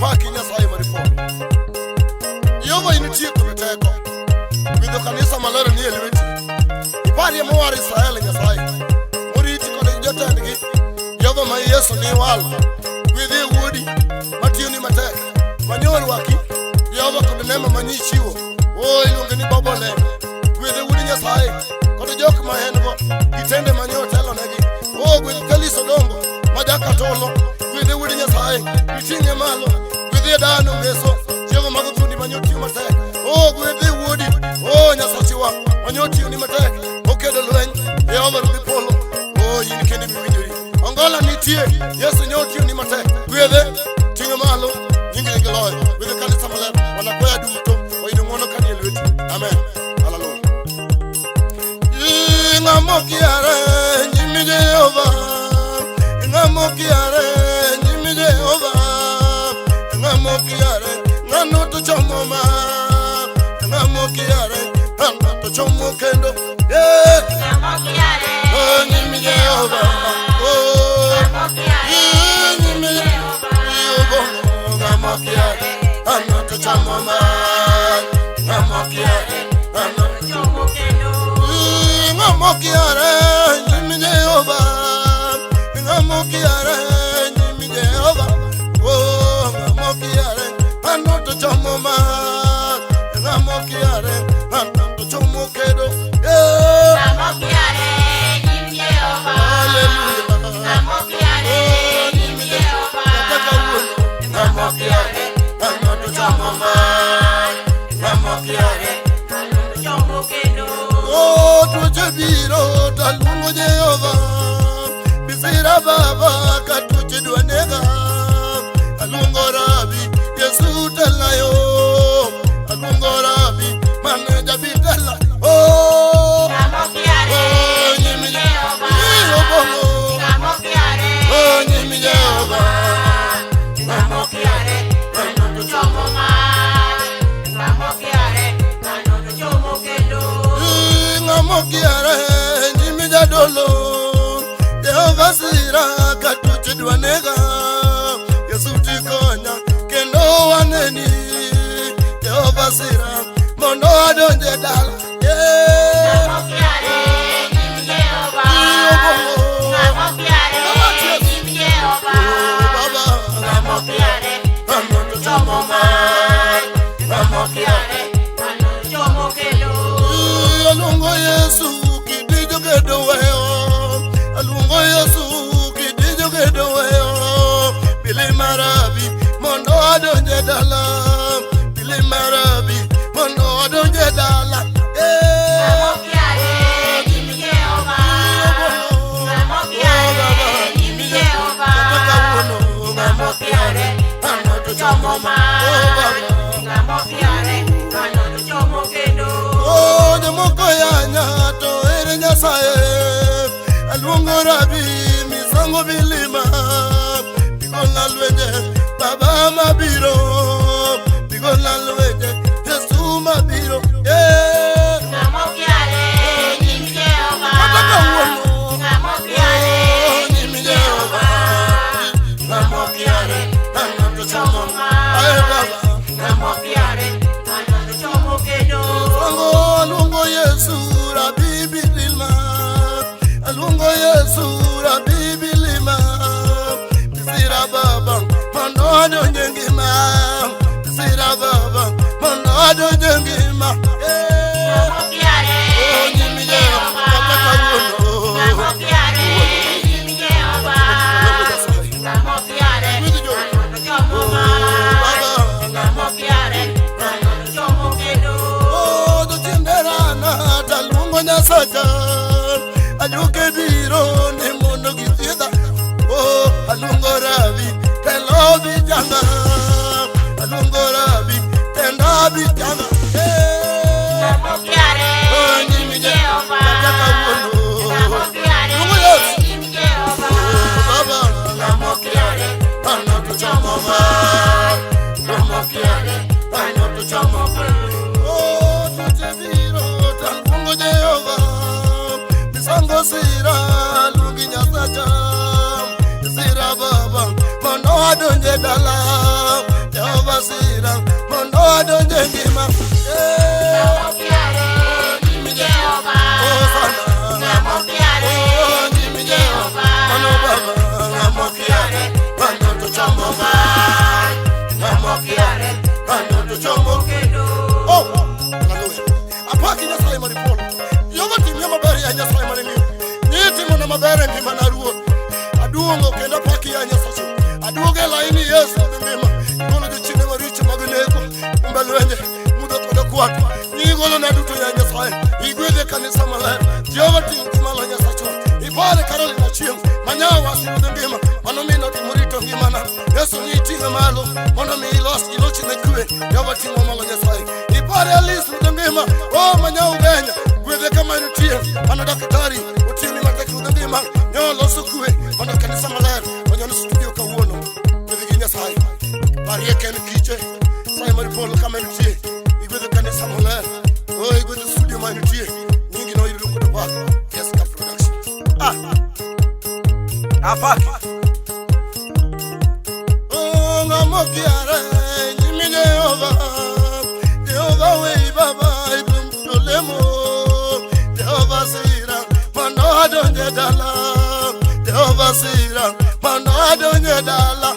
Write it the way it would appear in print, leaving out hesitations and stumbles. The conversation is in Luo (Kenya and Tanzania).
Wapaki Nyasaye mar polo. Jehova in nitie kod teko. Gwedho kanisa maler nie lweti. Iparie mowar Israel Nyasaye. Moriti kod jotendgi. Jehova ma Yesu ni walo. Gwedhie wuodi matiyoni matek. Mane orwaki. Jehova kod neema mane ichiwo. O iluonge ni Bobo Lembe. Gwedhe wuod Nyasaye kod jok ma en go gi tende mane otelonegi. O gwedh Kalis Odongo ma jakatolo. Gwedhe wuod Nyasaye iting'e malo. Gwedhie Dano Ngeso. Jehova mago thuondi mane otiyo matek. O gwedhe wuodi. O Nyasachewa mane otiyoni matek. Okedo lweny. Jehova ruodh polo. O in kende miwinjori. Ongola nitie. Yesu ne otiyoni matek. Gwedhe ting'e malo. Nyingi nigi loyo. Gwedhe kanisa maler. Wanakwaya duto. Oyudo ng'wono kanie lweti. Amen. Hallelujah. Ng'amo kiare nyimi Jehova. Ng'amo kiare nyimi Jehova. Ng'amo kiare ng'ano to chomo ma. Ng'amo kiare ng'ano to chomo kendo. Eh, oh, nyimi Jehova. Oh, eh, nyimi Jehova. Ng'amo kiare ng'ano to chomo ma. Ng'amo kiare ng'ano Ng'amo kiare nyimi Jehova. Ng'amo kiare nyimi Jehova. Oh, ng'amo kiare ng'ano to chomo ma. Ng'amo kiare ng'ano to chomo kedo. Yeah. Hallelujah. Oh, nyimi Jehova. Kata kawuono. Ng'amo kiare ng'ano to chomo ma. Ng'amo kiare. Oh, tuoche biro taluongo Jehova. Bisira baba ka tuoche dwa nega. Aluongo Rabi, Yesu telayo. Aluongo Rabi, mane jabitela. Oh, oh, nyimi Jehova. Oh, nyimi Jehova. Ng'amo kiare, ng'ano to chomo Ng'amo kiare nyimi jadolo. Jehova sira ka tuoche dwa nega. Yesu tikonya kendo waneni. Jehova sira mondo adonje dala. Yeah. Oh, Baba. Ng'amo kiare, ng'ano to chomo ma. Ng'amo kiare. Aluongo Yesu kidijo gedo weyo. Aluongo Yesu kidijo gedo weyo. Pile marabi mondo adonje dala. Pile marabi mondo adonje dala. Eh. Oh, Baba. Kata kawuono ng'amo kiare ng'ano to chomo ma. Oh, Baba. Oh, jomoko yanya to ere Nyasaye. Aluongo Rabi misango milima. Pigona lwenje baba mabiro. Pigona lwenje Yesu mabiro. Yeah. Kata kawuono. Oh, nyimi Jehova. Ng'amo kiare ng'ano to chomo ma. Aye Baba. Aluongo, aluongo Yesu Rabi bilima. Aluongo Yesu Rabi bilima. Bisira baba mondo adonje ngima. Bisira baba mondo adonje ngima. Eh. Oh, nyimi Jehova kata kawuono. Oh, Baba. Oh, jochienderana taluongo Nyasacha. Ajuoke biro ni mondo githiedha. Oh, aluongo Rabi telo bichanga. Aluongo Rabi tenda bichanga. Eh. Oh, nyimi Jehova kata kawuono. Luongo Yesu. Oh, Baba. Ng'amo kiare ng'ano to chomo ma. Ng'amo kiare ng'ano to chomo ma. Oh, tuoche biro taluongo Jehova. Misango sira luongi Nyasacha. Sira baba mondo adonje dala. sira mondo adonj e ngima. Eh, Hosana. Oh, nyimi Jehova. Mano Baba, ng'ama okiare, mano to chomo mach. Ng'ama okiare, mano to chomo. Oh, hallelujah. Apaki Nyasaye mar polo. Jehova timie maber ya Nyasaye mar ngima. Nitimona maber e ngimana Ruoth. Aduongo kendo apaki ya Nyasacho. Aduogo e laini Yesu dhi ngima. Igolo jochiende maricho mag neko, umbe lwenje, mudho kod okwat. Nigolona duto ya Nyasaye. Igwedhe kanisa maler. Jehova ting' kimalo Nyasachwa. Ipare Caroline Achieng' manyawa asiro ngima. Mano mino timo rito ngimana. Yesu ni iting'e malo mondo mi ilos ilochi ne kwe. Jehova ting'o malo Nyasaye. Ipare Alice ruodh ngima. O manyawo Ugenya. Gwedhe kama intie. Mano daktari otieni matek ruodh ngima. Nyo loso kwe mondo kanisa maler onyon studio kawuono. Gwedhe gi Nyasaye. Parie ken kiche. Nyasaye mar polo kama intie. Igwedho kanisa maler. O igwedho studio ma intie. Nyingi no yudo kod pak. Jessica Production. Ah. Apaki. Oh, ng'ama okiare nyimi Jehova. Jehova wei baba idum tolemo. Jehova sira mondo adonje dala. Jehova sira mondo adonje dala.